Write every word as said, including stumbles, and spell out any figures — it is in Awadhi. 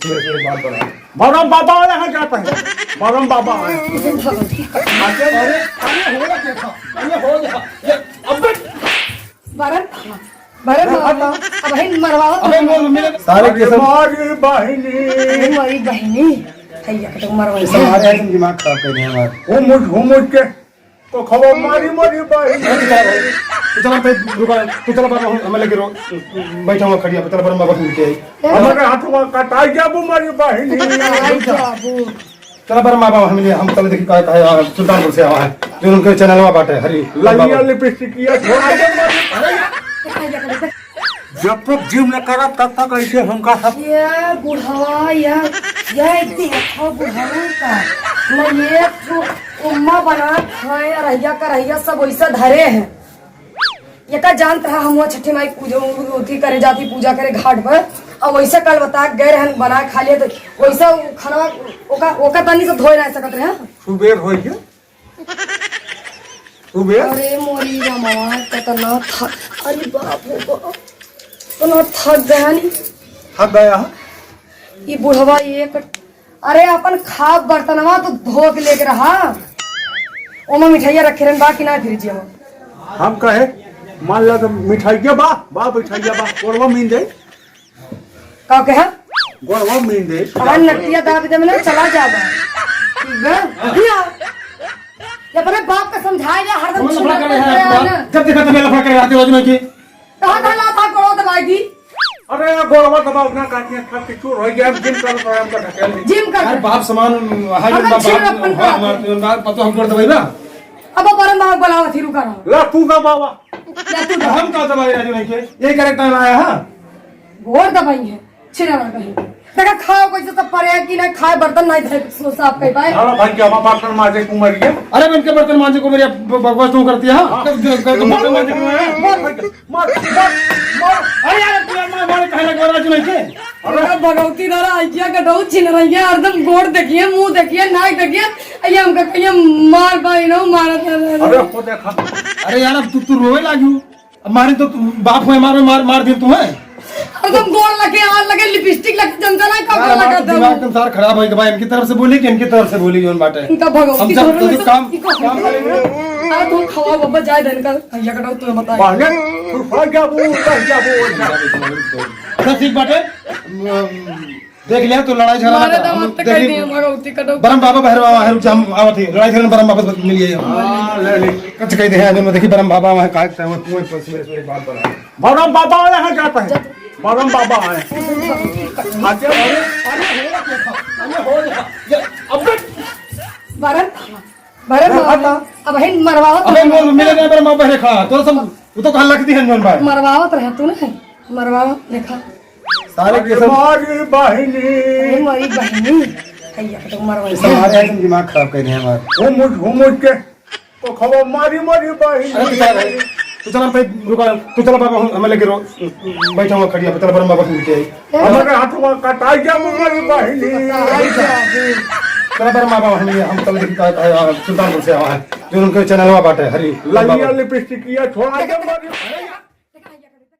बरम बाबा आए हैं, क्या कहें? बरम बाबा आए हैं। अरे, अरे, हो गया, देखा। अरे, हो गया। ये, अबे। बरम, बरम, अबे, अबे मरवाओ तो। अबे, वो मेरे सारे के सब हमारी बहिनी। हमारी बहिनी। भैया के तो मरवाई। सारे एकदम दिमाग खराब कर दिया हमारा। घूम उठ, घूम उठ के। तो खबर मारी, मारी बहिनी। तू चला, तू रुका, तू चला बाबा, हम, हमें लेके रो, बैठा हुआ खड़िया पे, चला बरम बाबा से मिलके आई। हमारे हाथ में कटाई जाबू, मारी बहिनी। कटाई जाबू। चला बरम बाबा, हम ले, हम चले देखी का, का, आ, सुल्तानपुर से आवा है, जो उनके चैनलवा बाटे, हरी ललिया बाबा। लिपस्टिक ये छोड़ा दे, मारी। अरे, जब तक जिम न करब, तब तक ऐसे हमका सब ये बुढ़वा, ये, ये देखो बुढ़वा का, न ये जो उम्मा बना खाए, अरहिया करहिया सब वैसे धरे हैं। ये का जानत रहा, हम वो छठी माई पूजा, अथी करे जाती, पूजा करे घाट पर, और वैसे कल बता के गए रहन, बना खा लिया, तो वैसे उ खाना ओका, ओका तनी से धोए ना सकत रहे। सुबेर हो गया। तू बे? अरे मोरी रामा, कितना थक, अरे बाप रे बाप, इतना थक गया नी। थक गया है? ई बुढ़वा एक, अरे अपन खाब बर्तनवा तो धो के लेके रहा, ओमा मिठाइया रखे रहन बा कि ना फ्रिज में? हम कहे, मान ला तो मिठाइया बा, बा मिठाइया बा, कोरवा मीन जाई। का कहे? गोड़वा मीन दे। अरे नटिया दाब दे, मने चला जाबा। ठीक बा? या। ये अपने बाप का समझाए ले, हरदम कौन लफड़ा कर रहे हैं आप? जब देखा तब लफड़ा कर रहे हैं, रात रोज में की। कहाँ था ला था गोड़वा दबाई दी? अरे गोड़वा दबाओ ना, काटिया खा के चूर हो गया, हम जिम कर रहे हैं, हमका ढकेल दी। जिम कर। अरे बाप समान, हाय हरदम बाप, छीन बाप, अपन हाँ, का। हमारे तो बाप, पतो हम गोड़ दबाई बा। अब बरम बाबा बुलावा थी, रुका रहा। ला तू दबावा। ला तू दबा। हम का दबाई राजू नहीं के? ये कैरेक्टर आया है। गोड़ दबाई है। छिनारा कहीं। देखा, खाओ कैसे सब परे है कि नहीं खाए, बर्तन नहीं धरे, सो साफ कर पाए। अरे भाई, क्या हमारा बर्तन मांजे को मर गया? अरे, इनके बर्तन मांजे को मेरी ब-, बकवास क्यों करती है, हाँ? हाँ। जब, जब, जब बर्तन मांजे को है? मार, मार, मार, मार। अरे यार, तू यार, मार, मार, कहने को राजू नहीं के? अरे भगवती दादा, आइया गडऊ छिन रही है, हरदम गोड़ देखिए, मुंह देखिए, नाक देखिए, आइया हमका कहिए मार पाई ना, मारा था। अरे, वो देखा। अरे यार, अब तू, तू रोए लागी। अब मारे तो तू, बाप हुए, मारे, मार, मार दे तू है। अरे तुम गोड़ लगे, हाथ लगे, लिपस्टिक लगे, जनता ना का यार, लगा हमारा था। दिमाग एकदम सारा खराब हो गया भाई, इनकी तरफ से बोली कि इनकी तरफ से बोली, जोन बाटे। इनका भगवती हम जब, जब काम, इनको काम करेंगे। अरे तुम खाओ बाबा, जाए दे इनका, भैया का डाउट तुम्हें बताए। पहले तू फंस जा, वो फंस जा, वो फंस जा। बस ठीक बाटे। देख लिया तो लड़ाई झगड़ा मारे ना, दामाद हम तक देखी, कह दिए, भगवती का डर। बरम बाबा बहरवा है, रुक जा, हम आवत ही, लड़ाई झगड़ा बरम बाबा से मिलिए। हाँ, ले ले। कच कह दे हैं, जो मैं देखी बरम बाबा वहाँ का, कुएं पर से मेरे, मेरे बात बना। बरम बाबा आए हैं, क्या कहें? बरम बाबा आए। आगे, अरे, अरे, हो गया, अरे, हो गया। ये, अबे। बरम, बरम बाबा, अब है मरवाओ तो अबे, मरवाओ। मिले नहीं, बरम बाबा बहरे खड़ा, तो सब, वो तो कहाँ लगती है, जोन भाई। मरवाओ तो रहे तू ना, मरवाओ, देखा। सारे के सब हमारी बहिनी। हमारी बहिनी। भैया के तो मरवाई। सारे एकदम दिमाग खराब कर रहे हैं हमारे। घूम उठ, घूम उठ के। तो खबर मारी, मारी बहिनी। अरे तू चला, तू चला, भाई, रुका, तू चला बाबा, हम, हमें लेके रो, बैठा हुआ खड़िया पे, चला बरम बाबा से मिलके आई। हमारे हाथ में कटाई जा, हमारी बहिनी। चला बरम बाबा, हम, हम चल देखी का, का, सुल्तानपुर से आवा है, जो उनके चैनलवा बाटे, हरी ललिया बाबा। लिपस्टिक ये छोड़ा दे, हमारी